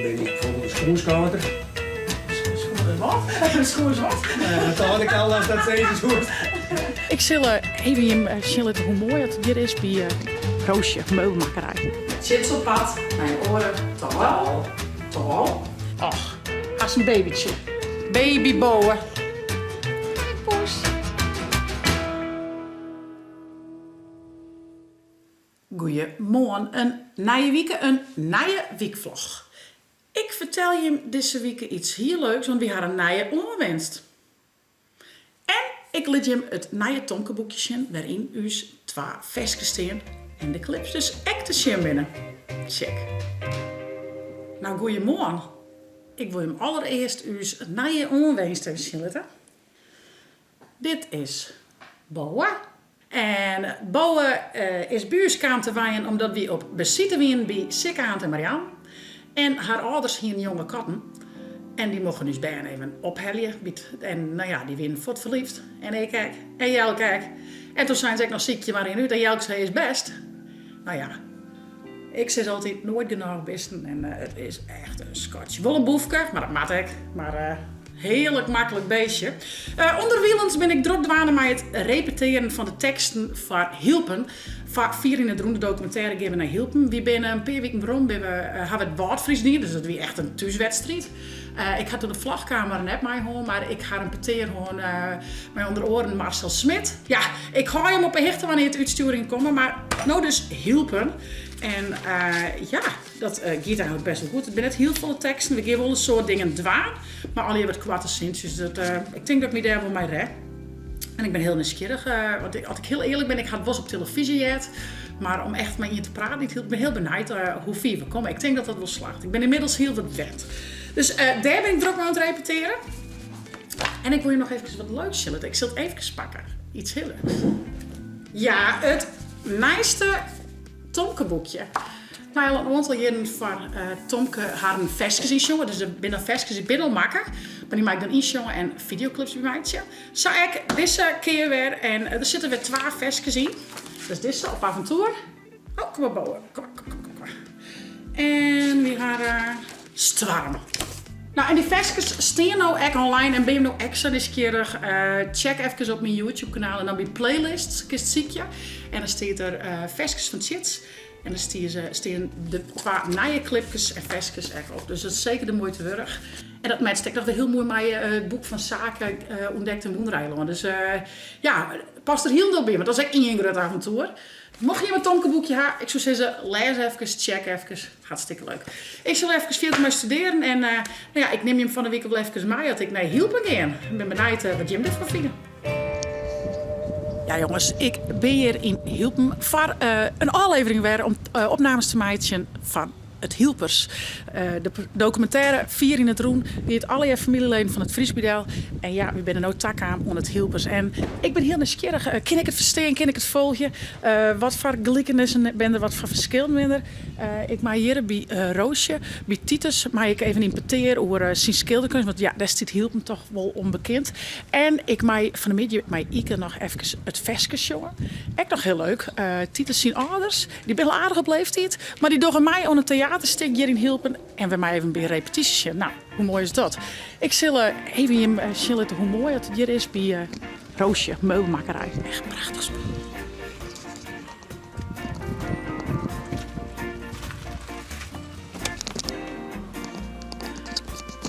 Bin ik bijvoorbeeld een schoenschouder? Wat? Een schoen wat? Dat had ik al als dat sizze soest. Ik sil even jim sjen litte hoe moai it hjir is by Roosje Meubelmakkerij. Tsjits op pad nei in oare taal. Taal. Och, hast in babytsje. Baby Bowe. Hoi poes. Goeiemoarn, in nije wike, in nije wykvlog. Ik fertel jim dizze wike iets hiel leuks, want wy ha in nije oanwenst. En ik lit jim it nije Tomke-boekje sjen wêryn ús twa ferskes stean en de klips dus ek te sjen binne. Tsjek. No, goeiemoarn. Ik wol jim allerearst ús nije oanwenst even sjen litte. Dit is Bowe. En Bowe is by ús kaam te wenjen omdat wy op besite wienen by Sikke Aant en Marian. En har âlders hienen jonge katten. En dy mochten ús bern even ophelje. En no ja, dy wienen fuort ferlyfd. En ik ek. En Jelke ek. En toen seinen se ek noch sykje mar ien út. En Jelke sei is bêst. No ja, ik sis altyd noait genôch bisten. En it is echt in skatsje. Wol in boefke, mar dat moat ek. Mar Hearlik maklik beestje. Underwilens bin ik drok dwaande mei it repetearen fan de teksten foar Hylpen. Foar Fier yn it Rûn de dokumintêre gean we nei Hylpen. Wy binne in pear wiken werom binne we, hawwe we it Wâldfries dien, dus dat wie echt in thúswedstriid. Ik ha doe de vlogkamera net mei hân, mar ik ha in petear hân mei ûnder oaren Marcel Smit. Ja, ik hâld jim op 'e hichte wannear't de útstjoeringen komme, mar no dus Hylpen. En ja. Dat giet eigenlik best wol goed. It binne net hiel folle teksten. We gean wol in soad dingen dwaan, mar allegear wat koarte sintsjes. Dat, ik tink dat ik my dêr wol mei red. En ik bin hiel nijsgjirrich, want as ik hiel earlik bin, ik ha it wolris op telefyzje heard, mar om echt mei ien te praten, ik bin hiel benijd hoe fier we komme. Ik tink dat dat wol slagget. Ik bin ynmiddels hiel wat wend. Dus dêr bin ik drok mei oan it repetearen. En ik wol je noch efkes wat leuks sjen litte. Ik sil it efkes pakke. Iets hiel leuks. Ja, it nijste Tomke-boekje. Mei al in oantal jierren foar Tomke harren ferskes ynsjonge. Dus der binne ferskes dy't binne al makke, mar dy mei ik dan ynsjonge en fideoklips by meitsje. Sa ek dizze kear wer. En der sitte wer twa ferskes yn. Dat is dizze, op aventoer. Oh, kom mar Bowe. Kom mar, kom mar, kom mar. En wy ha Stoarm. No, en dy ferskes stean no ek online en binne jo no ek sa nijsgjirrich, check efkes op myn YouTube kanaal en dan by playlists kinst sykje. En dan stiet der ferskes fan Tsjits en dan stean de twa nije klipkes en ferskes ek op. Dus dat is seker de muoite wurdich. En dat matcht ek noch wer hiel moai mei it boek fan Sake ûntdekt in wûndereilân. Dus ja, past der hielendal by, want dat is ek ien grut aventoer. Mocht jim in Tomke-boekje ha, ik soe sizze, lês efkes, check efkes. Hartstikke leuk. Ik sil efkes fierder mei studearen en no ja, ik nim jim fan 'e wike wol efkes mei as ik nei Hylpen gean. Ik bin benijd wat jim derfan fine. Ja jonges, ik bin hjir yn Hylpen foar in ôflevering wer om opnames te meitsjen fan it Hylpers. De dokumintêre Fier yn it Rûn giet allegear famyljeleden fan it Frysk by del. En ja, wy binne no takaam oan it Hylpers. En ik bin hiel nijsgjirrich. Kin ik it ferstean? Kin ik it folgje? Wat foar gelikenissen binne der? Wat foar ferskillen binne der? Ik mei hjir by Roosje, by Titus, mei ik even yn petear oer syn skilderkeunst, want ja, dêr stiet Hylpen toch wol om bekend. En ik mei fan 'e middei mei Ike noch efkes it ferske sjonge. Ek noch hiel leuk, Titus syn âlders, dy binne al aardich op leeftiid, mar dy dogge mei oan in teaterstik hjir yn Hylpen en wy meie even by in repetysje sjen. No, hoe moai is dat? Ik sil even jim sjen litte hoe moai it hjir is by Roosje, meubelmakkerij. Echt prachtich spul.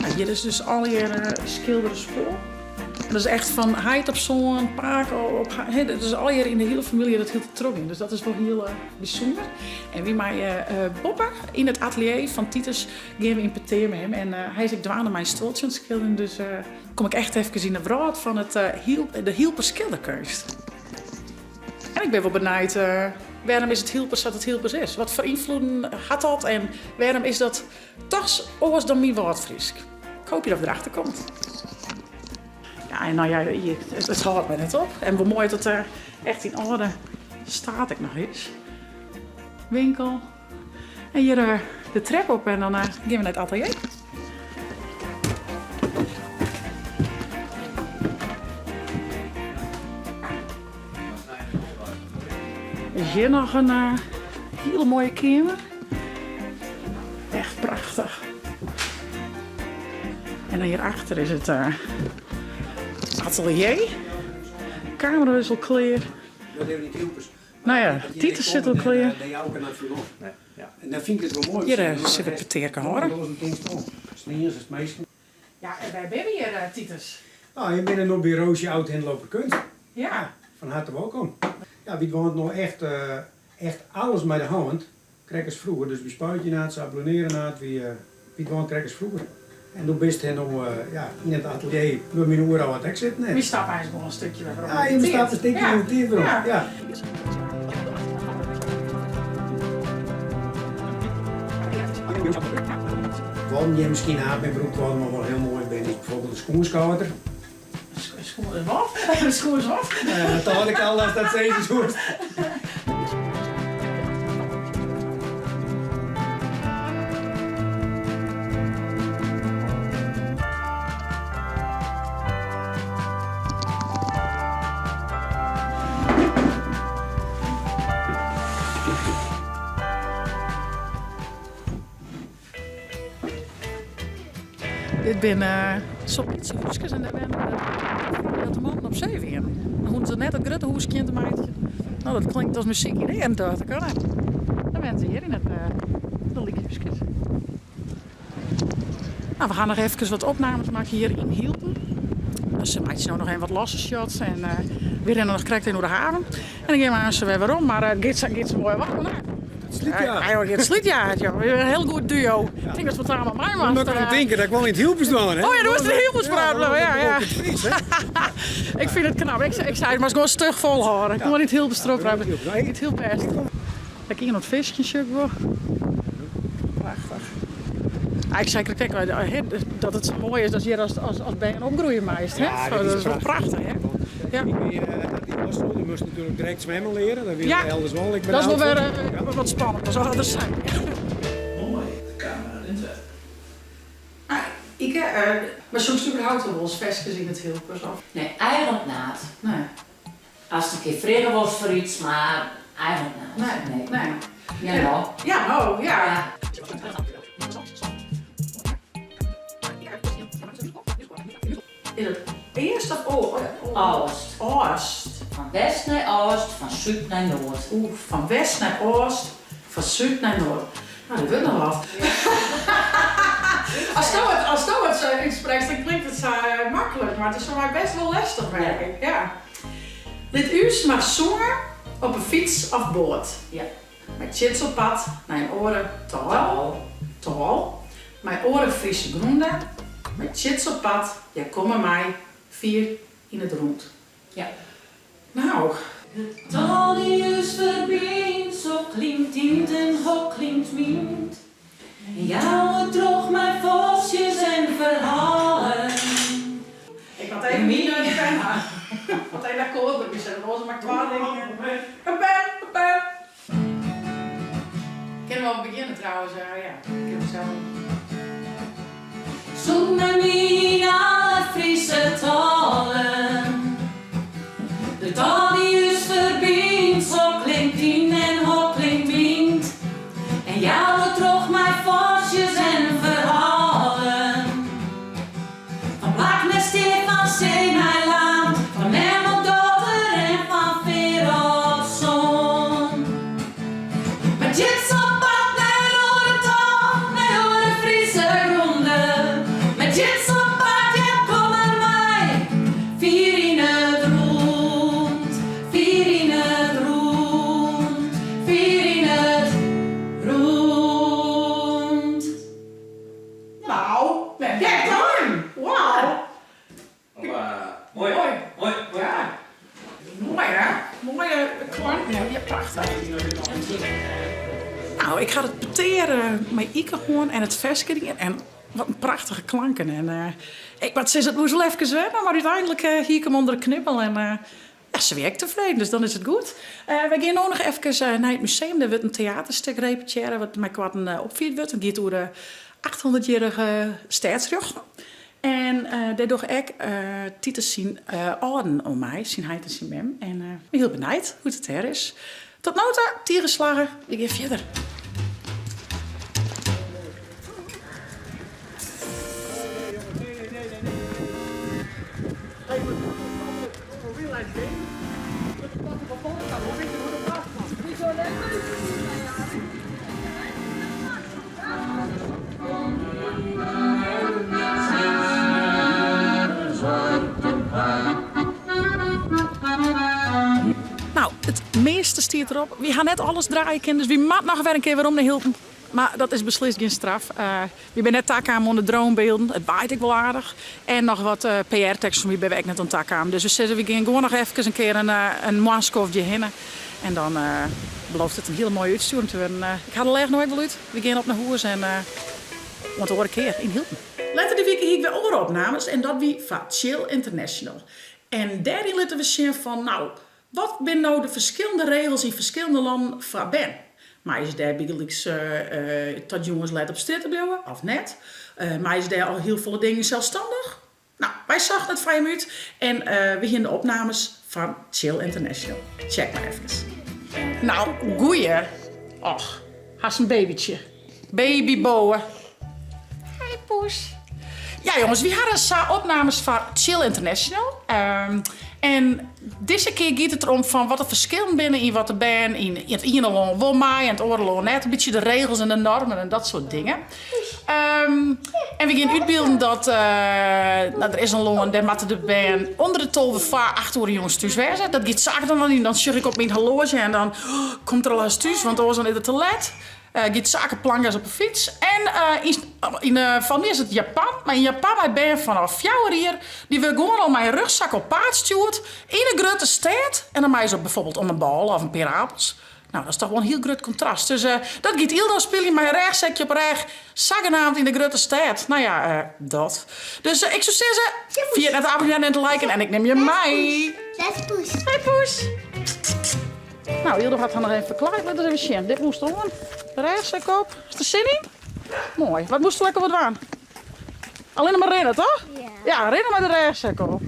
Nou, hjir is dus allegear skildere spul. Dat is echt fan heit op soan, pake op he, dat is allegear yn de hiele famylje dat hieltyd trochgien. Dus dat is wol hiel bysûnder. En wy meie boppe yn it atelier fan Titus gean we yn petear mei him. En hy is ek dwaande mei in stuoltsje oan it skilderjen. Dus kom ik echt efkes yn de wrâld fan it, de Hylper skilderkeunst. En ik bin wol benijd, wêrom is it Hylpers sa't it Hylpers is? Wat foar ynfloeden hat dat en wêrom is dat dochs oars dan myn Wâldfrysk? Ik hoopje dat we derachter komme. Ja, en nou ja, it hâldt my net op. En wol moai dat it echt yn âlde staat ek noch is. Winkel. En hjir de trep op en dan gean we nei it atelier. Is hjir noch in hiele moaie keamer. Echt prachtich. En dan hjirachter is it atelier. Kamera is al klear. No ja, Titus sit al klear. Hjir sit it petearke hâlde. Ja, en wêr binne we hjir, Titus? No, je binne no by Roosje Oud-Hindelooper Kunst. Ja. Fan harte wolkom. Ja, wy dwaan no echt, echt alles mei de hân, krekt as froeger. Dus wy spuitsje net, sabloneren net, wy, wy dwaan krekt as froeger. En do bist hjir no, ja, yn it atelier wêr myn oerâld ek sitten hat. Wy stappe eins gewoan in stikje wer werom Ja, yn de je stappe in tiid. stikje yn de tiid werom, ja. Wat hjir miskien net mear brûkt worden, mar wol hiel moai binne, is bijvoorbeeld de skoenskouter. Skoen wat? Skoen wat? Dat tocht ik al ast dat sizze soest. Dit binne sokke lytse húskes en dêr wennen froulju dat de mannen op see wienen. Dan hoegden se net it grutte hûs skjin te meitsjen. No, dat klinkt as muzyk yn de earen, tocht ik. Dan wennen se hjir yn it de lytse húskes. No, we ha noch efkes wat opnames makke hjir yn Hylpen. Dus se meitsje no noch even wat losse shots en wy rinne noch krekt even oer de haven. En dan gean we aanst wer werom, mar it giet sa, giet sa moai wat, hè? It slydjaget. Ja, it slydjaget, joh. Een hiel goed duo. Ik tink dat we it allemaal mei moatte. Moet ik oan tinke dat ik wol yn it Hylpers dwaan, hè? Oh ja, do moatst yn it Hylpers praten, ja, ja. It Fries, hè? Ik fyn it knap. Ik sei, moatst gewoan stug folhâlde. Gewoan yn it Hylpers trochpraten. It hiel bêst. Ek ien oan it fiskjen sjoch ik wol. Prachtich. Ah, ik sei krekt ek dat it sa moai is dat hjir as, as, as bern opgroeie meist. Hè? Ja, dat is wol prachtich. Hè? Ja. Ik wie, dat die was toen, moast natuerlik direkt swimmen leren. Dat wie ja. elders wol. Ik dat is wol wer uh, wat spannend, as âlders zijn. Moai, de kamera rint wer. Ah, Ike, uh, mar sjongst überhaupt wol wolris ferskes yn it Hylpers? Of? Nee, eigentlik net. Nee. Ast in kear frege wurdst foar iets, mar eigentlik net. Nee, nee. Ja, no. Ja, no, ja. Is it east of Oast. Oast. Fan west nei east, fan súd nei noard. Oeh, fan west nei east, fan súd nei noard. No, dat wurdt noch wat. Asto it, asto it sa útsprekst, dan klinkt it sa maklik, mar it is foar my bêst wol lestich, merk ik. Ja. Lit ús mar sjonge op 'e fyts of boat. Ja. Mei Tjits op pad nei in oare taal, taal, mei oare Friese grûne, mei Tjits op pad, hja komme mei, fier yn it rûn. Ja. No. De taal dy't ús ferbynt, so klinkt dyn en ho klinkt myn. En jou it troch mei ferskes en ferhalen. Ik moat even myn pen ha. Ik moat even akkoard derby sette, oars moat ik twa dingen. In pen, in pen. Kinne we al begjinne trouwens, ja. Kinne we sels. Sjong mei my yn alle Friese talen. De taal dy't ús ferbynt, so klinkt dyn en ho klinkt myn. En jou it troch mei ferskes en ferhalen. Fan plak nei stee, fan see nei lân, fan mem op dochter en fan fear op soan. Mei Tjits op pad nei in oare taal, nei oare Friese grûne. Mei Tjits op pad, ja kom mar mei, fier yn it rûn, fier yn it rûn, fier yn it rûn. Nou, net gek dan! Wauw! Hoppa. Moai. Moai. Moai. Ja. Moai hè? Moaie klanken. Ja, prachtich. Nou, ik ha it petear mei Ike hân en it ferske dien en wat in prachtige klanken. En ik moat sizze, it moast wol efkes wenne, mar úteinlik hie ik him ûnder de knibbel en ja, se wie ek tefreden, dus dan is it goed. Wy gean no noch efkes nei it museum. Dêr wurdt in teaterstik repetearre wat meikoarten opfierd wurdt. It giet oer de achthûndertjierrige stêdsrjochten. En dêr dogge ek Titus syn âlden oan mei, syn heit en syn mem. En ik bin hiel benijd hoe't it dêr is. Tot no ta, tige slagge. We gean fierder. stiet derop. Wy ha net alles draaie kinnen, dus wy moatte noch wer in kear werom nei Hylpen. Mar dat is beslist gjin straf. Wy binne net takaam oan de dronebeelden. It waait ek wol aardich. En noch wat PR-tekst fan my binne we ek net oan takaam. Dus we sizze, we gean gewoan noch efkes in kear in moarnskoftje hinne. En dan belooft it in hiele moaie útstjoering te wurden. Ik ha de lêch no ek wol út. We gean op nei hûs en oant de oare kear yn Hylpen. Letter dy wike hie ik wer oare opnames en dat wie foar Chill International. En dêryn litte we sjen fan, no, wat binne no de ferskillende regels yn ferskillende lannen foar bern? Meie se dêr bygelyks tot jûns let op strjitte bliuwe of net? Meie se dêr al hiel folle dingen selsstannich? No, wy sochten it foar jim út en we hiene de opnames fan Chill International. Check mar efkes. No, goeie. Och, hast in babytsje. Baby Bowe. Hi poes. Ja jonges, wy ha sa opnames foar Chill International. En dizze kear giet it derom fan wat de ferskillen binne yn wat de bern yn it iene lân wol mei en it oare lân net. In bytsje de regels en de normen en dat soart dingen. En we gean útbylden dat no, der is in lân, dêr moatte de bern ûnder de 12 foar 8 oere jûns thús wêze. Dat giet saak dan noch yn. Dan sjoch ik op myn horloazje en dan komt er al hast thús, want oars dan is it te let. Giet Sake plangas op 'e fyts. En yn fan my is it Japan, mar yn Japan mei bern fanôf 4 jier, dy wurde gewoan al mei in rugzak op paad stjoerd yn in grutte stêd. En dan meie se bijvoorbeeld om in bôle of in pear apels. No, dat is toch wol in hiel grut kontrast. Dus dat giet Yldo spyljen mei in rêchsekje op 'e rêch, sagenaamd yn de grutte stêd. No ja, dat. Dus ik soe sizze, ferjit net te abonnearjen en te liken en ik nim je mei. Poes. Hoi poes. No, Yldo hat har noch even ferklaaid. Lit ris even sjen. Dit moast oan. Rêchsek op. Hast der sin yn? Moai. Wat moast lekker wat dwaan? Allinne mar rinne, toch? Ja. Ja, rinne mei de rêchsek op.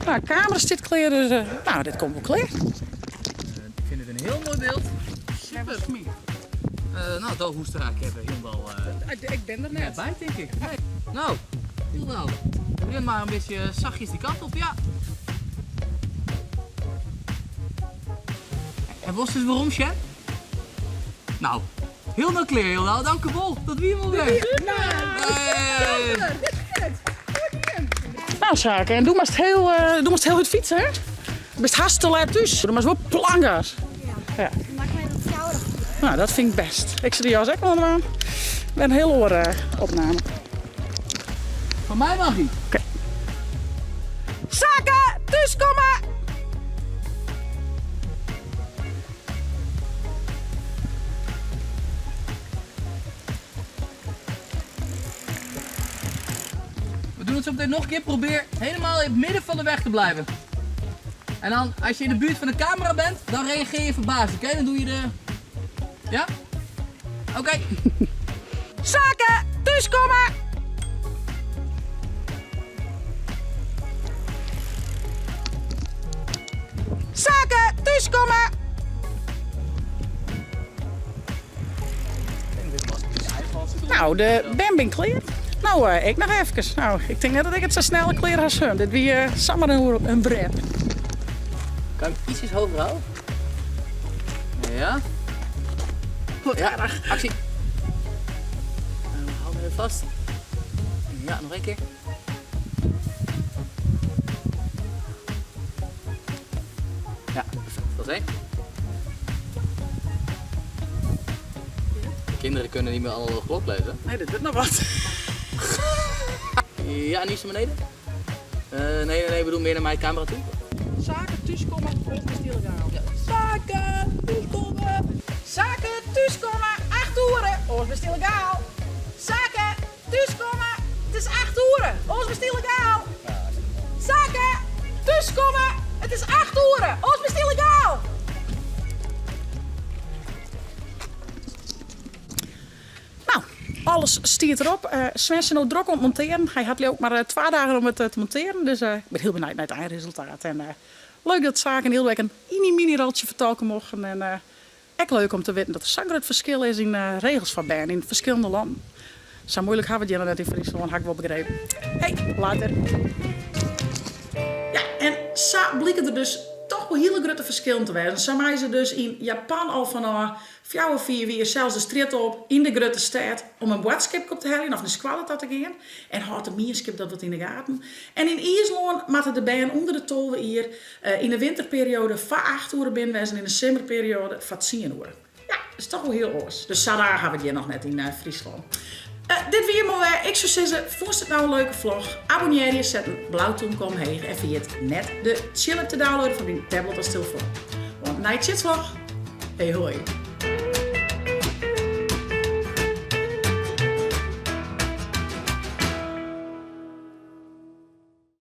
No, de kamera stiet klear, dus no, dit komt wol klear. Ik fyn it in hiel moai byld. Super. No, do hoechst der eigentlik even hielendal Ik bin der net. by, tink ik. Nee. No, hielendal. Rin mar in bytsje sachtjes dy kant op, ja. En wolst ris werom sjen? No, hielendal klear, hielendal. Dankewol, dat wie 'm alwer. Hey. No, Sake, en do moatst hiel, do moatst hiel hurd fytse, hè? Bist hast te let thús. Do moatst wol plangas. Ja. Ja. Maak my wat kouder. No, dat fyn ik bêst. Ik sil de jas ek oan dwaan. Wer in hiel oare opname. Fan my mag hy. Oké. Sake, thúskomme! We doen het zo meteen nog een keer. Probeer helemaal in het midden van de weg te blijven. En dan, als je in de buurt van de camera bent, dan reageer je verbaasd. Oké, dan doe je de... Ja? Oké. Sake, thúskomme! Sake, thúskomme! No, de bern bin klear. No, ik noch efkes. No, ik tink net dat ik it sa snel klear ha as hun. Dit wie samar in wrap. Kan ik ietsjes hoger houden? Ja. Wat Ja, erg. actie. En we houden even vast. Ja, nog één keer. Ja, perfect. Dat is één. De kinderen kunnen niet meer analoog klok lezen. Nee, dit wordt nog wat. Ja, en iets naar beneden. Nee, nee, nee, ik bedoel meer naar mijn camera toe. Zaken thuiskomen, of is het illegaal? Ja. Zaken thuiskomen. Zaken thuiskomen, 8 uur, of is het illegaal? Zaken thuiskomen, het is 8 uur, of is het illegaal? Zaken thuiskomen, het is 8 uur, of is het illegaal? No, alles stiet derop. Sven is no drok oan it montearen. Hy hat leau ik mar 2 dagen om it te montearen. Dus ik bin hiel benijd nei it einresultaat. En leuk dat Sake en Yldo ek in iny miny roltsje fertolke mochten. En ek leuk om te witten dat der sa'n grut ferskil is yn regels foar bern yn ferskillende lannen. Sa moeilik hawwe we it hjir noch net yn Fryslân, ha ik wol begrepen. Hey, later. Ja, en sa blike der dus toch. wol hiele grutte ferskillen te wêzen. Sa meie se dus yn Japan al fanôf fjouwer, fiif jier sels de strjitte op yn de grutte stêd om in boadskipke op te heljen of nei skoalle ta te gean. En hâldt de mienskip dat wat yn de gaten. En yn Iislân moatte de bern ûnder de 12 jier yn de winterperioade foar acht oere binnen wêze en yn de simmerperioade foar tsien oere. Ja, is toch wol hiel oars. Dus sa raar ha we it hjir noch net yn Fryslân. Dit wie him alwer. Ik soe sizze, fûnst it no in leuke vlog? Abonnearje, set in blau tûmke omheech en ferjit net de tsjilip te downloaden foar dyn tablet as telefoan. Oant nije tsjitsvlog. Hey hoi.